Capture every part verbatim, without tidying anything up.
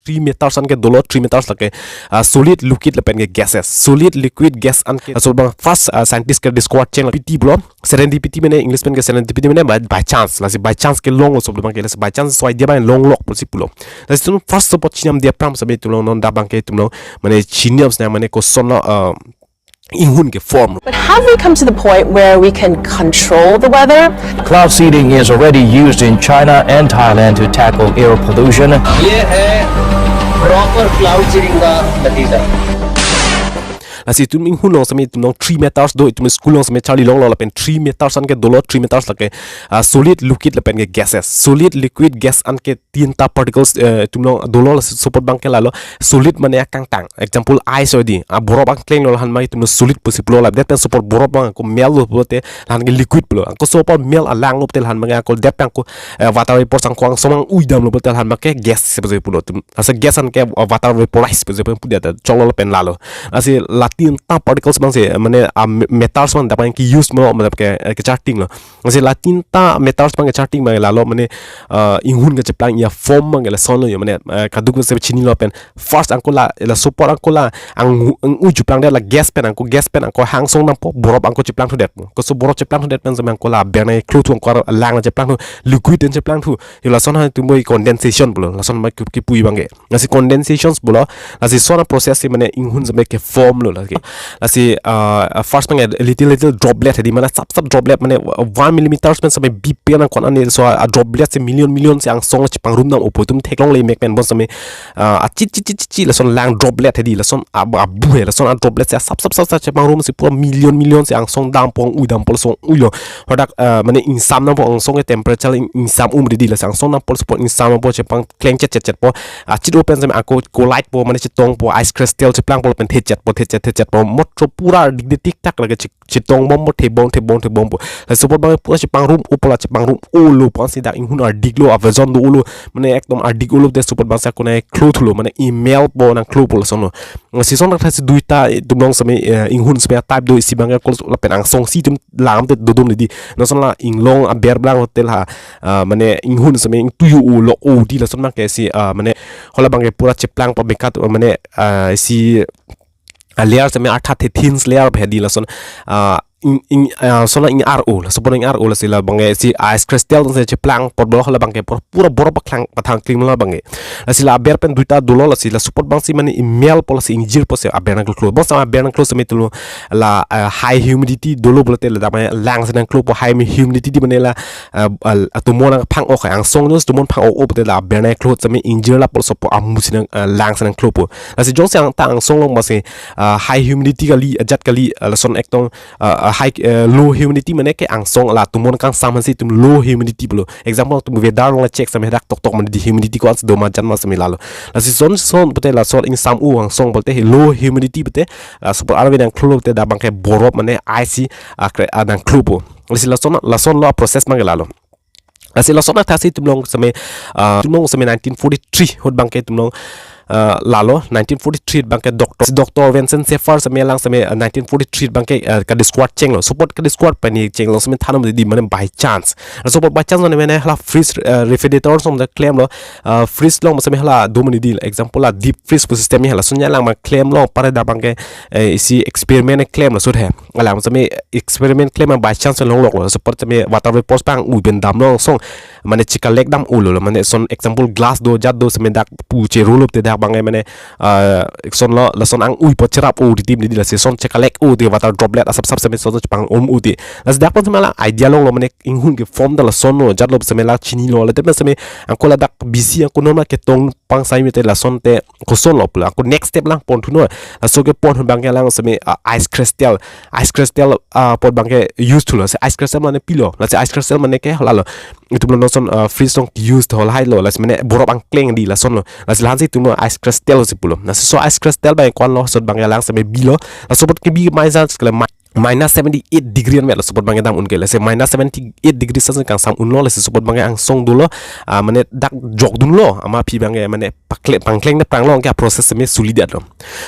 three matters an ke dolo, three matters lake, ah, solid, liquid lapen ke gases. Solid, liquid, gas an ke. Ah, so bang first, ah, scientist ke discover cheng piti pulo. Serendipity mane English pen ke serendipity mane by, by chance. Lasi by chance kelonglo, so bang ke lasi by chance so idea bang longlok pusi pulo. Lasi itum first support chinam dia pram sabi itum along non dak bang ke itum along mane chinam sna mane kosonlo, ah, inghun ke form. But have we come to the point where we can control the weather? Cloud seeding is already used in China and Thailand to tackle air pollution. ये है proper cloud seeding का नतीजा। Lasi itum inghun along sami itum along three matters do, itum school along sami charli longlo lapen three matters an ke dolo, three matters lake, ah, solid, liquid lapen ke gases. Solid, liquid, gas an ke tinta particles, eh, itum along dolo, lasi support bang ke lalo. Solid mane akangtang. Example, ice odi. Ah, borop angklenglo, lahan bang itum solid pusi pulo la. That pen support borop bang ako mel lo pulote lahan ke liquid pulo. Ako support mel alang lo pulote lahan bang ako that pen ako, eh, water vapor sang ko angsong mang uidam lo pulote lahan bang ke gas pusi pulo. Itum asa gas an ke, uh, water vaporize pusi pu dia ta choklo lapen lalo. Lasi la tinta particles bang si, mane, uh, me-, matters bang dak bang ke use mo, matlab ke, eh, kecharting lo. Lasi la tinta matters bang kecharting bang lalo, mane, uh, inghun kecheplang ya form bang ke lasonlo yo, mane, uh, kaduk se chinilo pen. First angko la, la support angko la, ang, ang uju plang dia la gas pen angko, gas pen angko hangsong dampo, borop angko cheplang thudet. Koso borop cheplang thudet pen sami angko la aber nangklothu, angko lang la cheplang thu, liquid an cheplang thu. Yo lason ha itum boi condensation pulo, lason ma ki, kipui bang ke. Lasi condensations pulo, lasi sona process si mane inghun sami ke form lo lagi. Lasi, uh, first bang ke little little droplet hedi, mane sap sap droplet mane one millimeters pen sami bip pen angkon ani so a droplet si million million si angsong chepangrum dam opo, itum theklongle mek pen bon sami, uh, a chi chi chi chi chi lason lang droplet hedi, lason ab-, abu he, lason a droplet si sap sap sap sap chepangrum si pura million million si angsong dampo, ang uidampo, lason uilo. Hadak, uh, mane ingsam dampo, angsong ke temperature ing-, ingsam um hedi, lasi angsong dampo, lason ingsam dampo chepang kleng chet chet chet po. Achit open sami ako collide po, mane chetong po, ice crystal cheplang po lapen thechet po, thechet thechet po. Motro pura dik dik tik tak lagi che-, chetong bom po, thebom thebom thebom po. Lasi support bang pura chepangrum opo, la chepangrum olo po, si dak inghun ardik lo, aversion do olo, mane ekdom ardik olo te support bang si ako nangklothulo, mane imel po nangklo po lasonlo. Lasi son dak thasi duita itum along sami, eh, inghun sami type do, isi bang ke kol lapen angsong si itum lam te dodom hedi. Lason la inglong aber blang hotel ha, ah, mane inghun sami ingtuyu o lo o di, lason bang ke si, ah, mane hala bang ke pura cheplang pa bekat, ah, mane, ah, si, ah, layer sami artha the thin layer hedi, lason, ah, ing, ing, ah, sona ing ar o, la support ing ar o, lasi la bang ke si ice crystal si cheplang pot bolo hala bang ke pura, pura borop pathang, pathang kling la bang ke. Lasi la aber pen duita dolo, lasi la support bang si mane imel po, lasi ingjir po si aber nangklo. Bang si aber nangklo sami itum along la, eh, high humidity dolo pulote la dam lang si nangklo po, high humidity di mane la, eh, al-, atomon nangphang ok, angsong jo atomon phang ok o pulote la aber nangklo sami ingjir la po, laso po amu si nang, eh, lang si nangklo po. Lasi jongsi ang ta angsong along bang si, eh, high humidity kali, ajat kali, eh, lason ekdom, eh, eh, high, eh, low humidity mane ke angsong la atomon kangsam si itum low humidity pulo. Example, itum weather along la check sami dak tok tok mane di humidity ko-an si do ma jan ma sami lalo. Lasi son son pulote lason ingsam u angsong pulote he low humidity pulote, ah, support arve nangklo pulote dak bang ke borop mane ice, ah, kre-, ah, nangklo po. Lasi lason, lasonlo a process bang ke lalo. Lasi lason athasi itum along sami, ah, itum along sami nineteen forty-three ahut bang ke itum along, ah, lalo, nineteen forty-three bang ke doctor, si Doctor Vincent Schaefer sami alang sami, ah, nineteen forty-three bang ke, ah, ka discover chenglo, support ka discover pani chenglo sami thanom hedi, mane by chance. Laso support by chance mane, mane hala freeze, ah, refrigerator song da klemlo, ah, freeze along sami hala do mane di, example la deep freeze pu system he, lason ya lang ma klemlo, pare dak bang ke, eh, isi experiment klem laso he. Alang sami experiment klem by chance longloklo. Support sami water vapors pang u pen damlo angsong. Mane checollect dam olo lo. Mane son example glass do, jat do sami dak pu cherolo te dak bang ke mane, ah, sonlo, lason ang ui po cherap o di tim di, lasi son checollect o di water droplet asap sap sami son chepangrum o di. Lasi dak pon sami la idea longlo, mane inghun ke form ta lasonlo, jat lo sami la chinilo. La te sami angko ladak busy angko non ma ketong pang sai mite lason te kosonlo pulo. Ako next step lang pon thuno. Laso kepon ahut bang ke lang sami, ah, ice crystal. Ice crystal, ah, pot bang ke use thulo. Si ice crystal mane pilo. Lasi ice crystal mane ke lalo. Itum along son, ah, freeze song use thol hai lo. Lasi mane borop angkleng di lasonlo. Lasi lahan si itum ice crystal si pulo. Lasi so ice crystal bang ko-anlo, so bang ke lang sami bilo. Laso pot kebi mai jan sekali mai. minus seventy eight degree anvet lo, laso apot abangke dam un ke. Lasi minus seventy eight degree Celsius kangsam unlo, lasi laso apot abangke angsong dolo, ah, mane dak jokdunlo, amat aphi abangke mane pakle pangkleng de pranglo, anke a-process seme sulidetlo.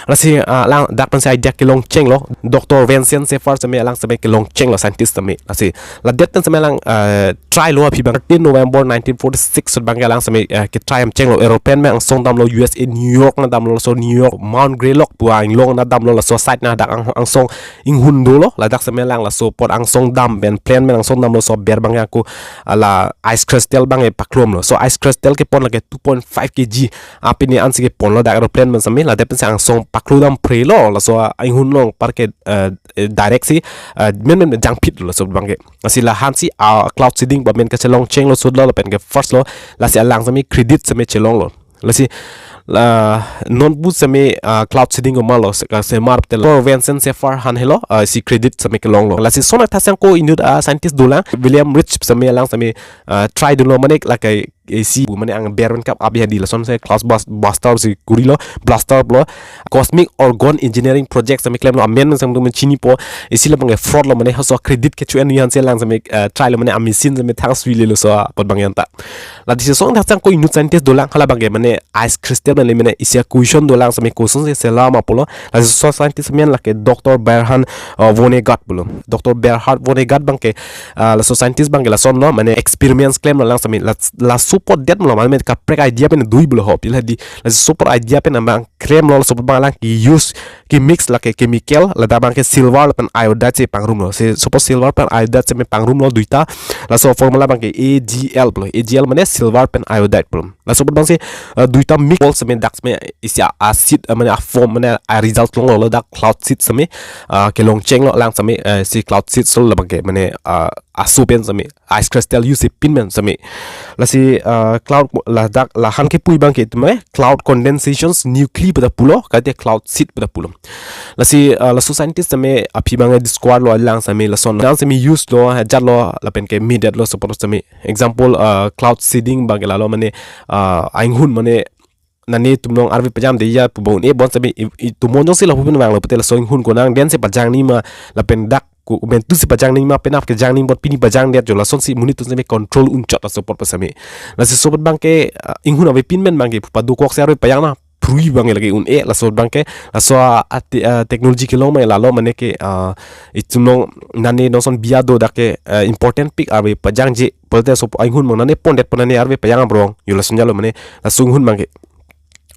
Lasi, ah, alang dak pensi idea kelongchenglo, Doctor Vincent Schaefer seme alang seme kelongchenglo, scientist seme. Lasi ladet pen seme alang, ah, try lo aphi abang. Thirteen November nineteen forty-six ahut abangke alang seme, ah, ke-try damchenglo, aeroplane pen angsong damlo, U S A New York na damlo, laso New York Mount Greylock pu a-inglong na damlo, laso site na dak ang, angsong inghun dolo, ladak seme alang laso apot angsong dam pen, plane pen angsong damlo, laso aber abangke ako, ah, la ice crystal abangke paklomlo. Laso ice crystal kepon lake two point five K G, ah, pini ansi keponlo dak aeroplane pen seme, ladet pensi angsong paklo dam phrelo, laso, ah, inghun along apar ke, eh, eh, direct si, eh, men men jangphitlo laso abangke. Lasi la-ansi, ah, cloud seeding pu amen kachelongchenglo, laso dolo lapen ke first lo, lasi alang seme credit seme chelonglo. Lasi la nonpu seme, ah, cloud seeding komatlo, se, ka semar tel Doctor Vincent Schaefer aphan helo, ah, si credit seme kelonglo. Lasi lason athak sang ko inut, ah, scientist dolang, William Reid seme alang seme, ah, try dunlo, mane lake isi mane ang aber pen kap-ap ya di, lasonsi cloud bus-, buster si kurilo, blaster pulo, cosmic organ engineering project seme klemlo, amen seme tum chinipo, isi labangke fraud lo, mane laso credit kecho-en aphansi alang seme, eh, try lo, mane a-machine seme thang suilelo, laso apot abangke anta. Lasi lason athak sang ko inut scientist dolang, hala abangke mane ice crystal mane, mane isi a-question dolang seme, question si sela ma pulo. Lasi laso scientist amen lake Doctor Bernhard, uh, Vonnegut pulo. Doctor Bernhard Vonnegut abangke, uh, laso scientist abangke lasonlo, mane experiments klemlo alang seme, las-, laso apot detlo, mane kaprek idea pen dui pulo ho, pila di, laso apot idea pen abang klemlo, laso apot abang alang ke-use, ke-mix lake chemical, ladak abangke silver lapen iodide si pangrumlo. Si laso apot silver pen iodide seme pangrumlo duita, laso formula abangke A G L pulo. A G L mane silver pen iodide pulo. Laso apot abangsi, eh, duita mix seme dak seme isi a-seed, eh, mane a-form, mane a-result longlo, ladak cloud seed seme, eh, kelongchenglo alang seme, eh, si cloud seed sol labangke mane, eh, aso pen seme, ice crystal use si pin pen seme. Lasi, eh, cloud ladak la-an kepu abangke itum, eh, cloud condensations nuclei pu ta pulo, kate cloud seed pu ta pulo. Lasi, eh, laso scientist seme aphi abangke discover lo alang seme, lason alang seme use lo, eh, jatlo lapen ke medet lo, laso apot seme. Example, uh, cloud seeding abangke lalo, mane, uh, a-inghun mane nane itum along arve pajangde ya pu ba un-e, bonseta i, i, itum along jongsi lapu pen vanglo pute laso inghun konang den si pajang nangji ma, lapen dak ko mentu si pajang nangji ma, penap kejang nangji apot pini pajangdet jo, lasonsi monit atum seme control unchot laso apot pu seme. Lasi laso apot abangke, uh, inghun avepin pen abangke pu padokok si arve pajang na phrui abangke lake un-e, laso abangke, laso a, a te-, a, technology kelong ma lalo, mane ke, a, itum along nane nonson biya do dak ke, a, important pik arve pajangje, pulote laso inghun abang nane pondet pon nane arve pajang abrong, yo lason jalo mane, laso inghun abangke.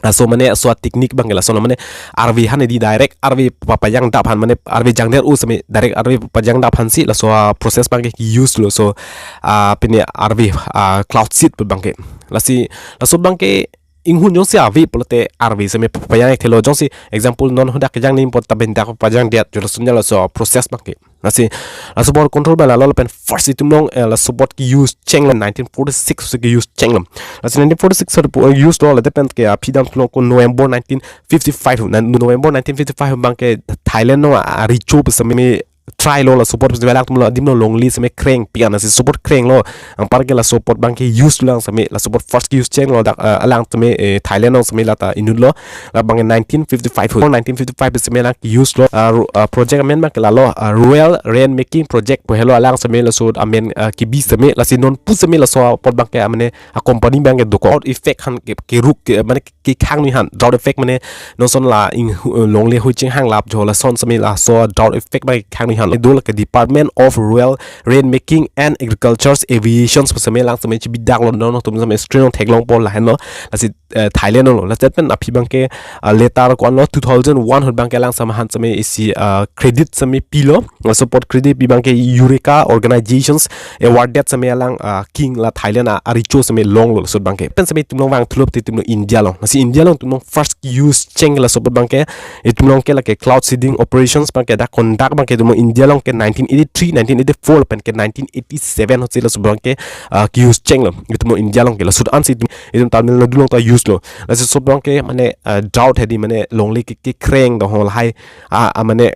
Laso mane laso a-technique abangke lasonlo, mane arve aphan di direct arve pa-, pajangdap aphan, mane arve jangdet o seme direct arve pajangdap aphansi laso a-process abangke use lo, laso, a, pine arve, a, cloud seed pu abangke. Lasi, laso abangke inghun jongsi ave pulote arve seme pajang-ik thelo, jongsi example non hadak kejang nangji apot ta pen dak pajangdet jo, lason jalo laso process abangke. Lasi, laso apot control abang lalo lapen first itum along, eh, laso apot ke-use chenglo nineteen forty-six si ke-use chenglo. Lasi nineteen forty-six ahut pu, eh, use lo, ladak pen ke aphi dam thulong ko November nineteen fifty-five, na November nineteen fifty-five abangke Thailand along a-, a-recho pu seme try lo, laso apot seme alang atum along adim along longle seme kreng pi an, lasi laso apot krenglo. Anparke laso apot abangke use lo alang seme, laso apot first ke-use chenglo dak, eh, alang seme, eh, Thailand along seme lata inut lo. Labangke nineteen fifty-five ahut, nineteen fifty-five seme alang ke-use lo. Ah, ru-, ah, project amen abangke lalo, ah, Royal Rain Making Project pu helo alang seme, laso amen, ah, kebi seme, lasi nonpu seme laso apot abangke, ah, mane a-company abangke dokok effect aphan ke, keruk ke, mane kekhang nangji aphan, drought effect mane nonson la ing, uh, longle hui chinghang lap jo, lason seme laso drought effect abangke khang nangji aphan. Ido lake Department of Rural Rain Making and Agriculture's Aviations pu seme alang seme chibi dak lo, non atum seme screen along theklongpo lahenlo. Lasi, eh, Thailand along lo. Laso pen aphi abangke, uh, later ko-an lo, two thousand one ahut abangke alang seme aphan seme isi, uh, credit seme pilo. Laso apot credit pi abangke Eureka Organizations awarded seme alang, ah, king la Thailand a, a-recho seme longlo laso apot abangke. Pen seme itum along vang thulop te itum along India along. Lasi India along itum along first use cheng laso apot abangke. Itum along ke lake cloud seeding operations abangke dak conduct abangke itum along India along ke nineteen eighty-three, nineteen eighty-four pen ke nineteen eighty-seven ahutsi laso apot abangke, ah, ke-use chenglo. Itum along India along ke, laso ansi itum, itum Tamil Nadu along ta use lo. Lasi laso apot abangke mane, ah, drought hedi mane longle ke, kekreng do ho lahai. Ah, ah, mane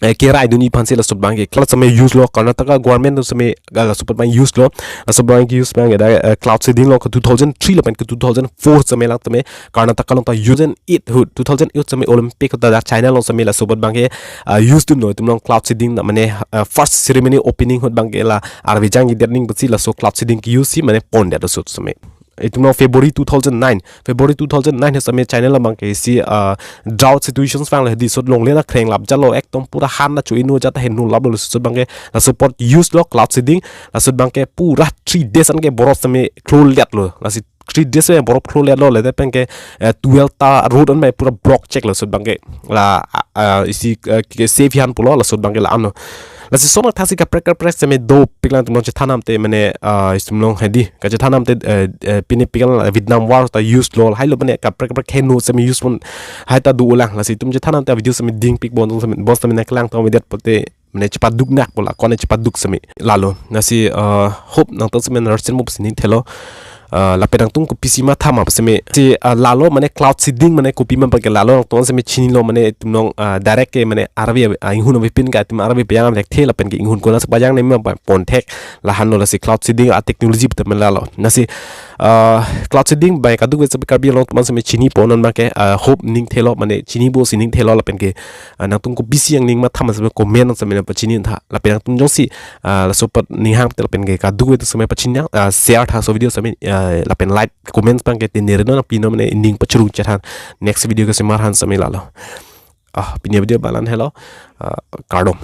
eh, kerai dunji aphansi laso abangke cloud seme use lo, Karnataka government seme, ah, laso abang use lo, laso abangke use abangke dak, eh, cloud seeding lo ke two thousand three lapen ke two thousand four seme lang tame Karnataka along ta use, eight ahut, two thousand eight seme Olympic ahut ta dak China along seme laso abangke, ah, use dun lo, itum along cloud seeding na mane, ah, first ceremony opening ahut abangke la arve jangjedet ning pusi laso cloud seeding ke use si mane pondet laso seme. Itum along February two thousand nine, February two thousand nine ahut seme China along abangke isi, ah, drought situations vang le hedi sot longle na krenglap jalo, ekdom pura han na chu inu jata henu lap lo, laso abangke laso apot use lo cloud seeding, laso abangke pura three days anke borop seme khlo let lo, lasi three days seme borop khlo let lo, lete penke, eh, twelve ta road an mai pura block chek lo, laso abangke la, ah, ah, isi, eh, ke safe han pulo, laso abangke la-an lo. Lasi sono thaksi kaprek kaprek seme dopik lang itum along chethan nangte mane, ah, itum along hedi kachethan nangte, eh, eh, pini pik lang Vietnam war ta use lo, lahai lo mane kaprek kaprek henu seme use pon hai ta do ulang, lasi itum chethan nangte video seme dingpik bon seme, bon seme nangkelang tong avedetpo te mane chepaduk nak bola, kone chepaduk seme lalo. Lasi, ah, hope nangtum seme understand mo pusi ning thelo. Ah, lapen nangtum kopisi matha ma seme si, ah, lalo mane cloud seeding mane kopi ma abangke lalo nangtum seme chinilo, mane itum along, ah, direct ke mane arve, ah, inghun avepin ka itum arve pejang avek the lapen ke inghun konat si pajang ne ma pon thek, lahan lo. Lasi cloud seeding a technology puta mane lalo. Lasi, ah, cloud seeding abang kadokave seme Karbi Anglong atum seme chinipo, non abangke, ah, hope ning thelo mane chinipo si ning thelo lapen ke, ah, nangtum kopisi angning matha ma seme comment seme pachini tha, lapen nangtum jongsi, ah, laso apot ning hang te lapen ke kadokave atum seme pachini, ah, share tha laso video seme, ah, lapen like, comments abangke te nere no pino mane ning pachurung chethan, next video ke semar han seme lalo. Ah, pini video ba la-an helo. Ah, kardom.